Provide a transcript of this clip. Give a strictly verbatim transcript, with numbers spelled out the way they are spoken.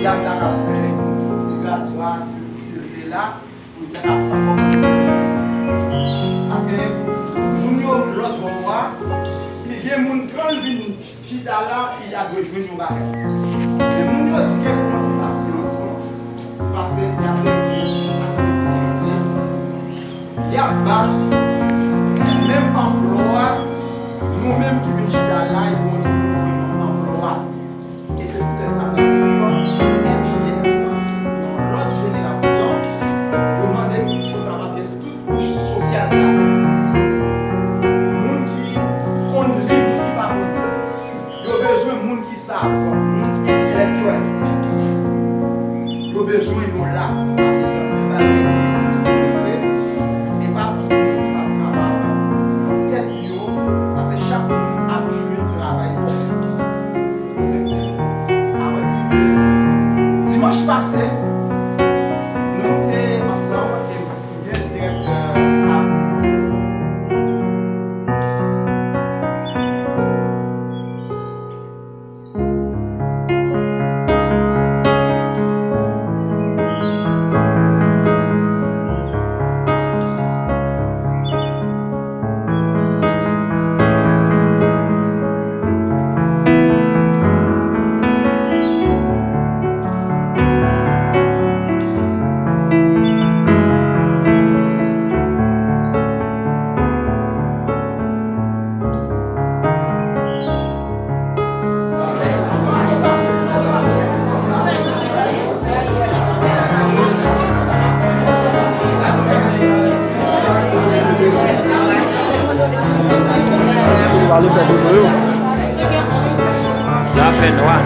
Sa m ta ka fè, si Gazwa, si, si l te la, pou l ta ka fè kòmanse. Paske moun yo lòt bò a, li gen moun, kan l vin chita la, li ta dwe jwenn yon bagay. Men moun yo di gen kòmanse pasyans, paske y ap reflechi sa ki te fè. Y ap bat menm anplwa, nou menm ki vin chita la, e Bondye pou nou jwenn yon anplwa. E se poutèt sa, nan M J S, yon lòt jenerasyon, yo mande pou kapab gen tout kouch sosyal la. Moun ki konn li, moun ki pa konn li. Yo bezwen moun ki sav, moun entelektyèl. Yo bezwen yo la. Paske yo te bay e pa tout moun ki p ap kapab nan tèt yo, paske chak moun ap jwenn travay pou fè. Dimanch pase, nou te ansanm e m gen direktè a. Si nou ale fè foto yo. La fè nwa.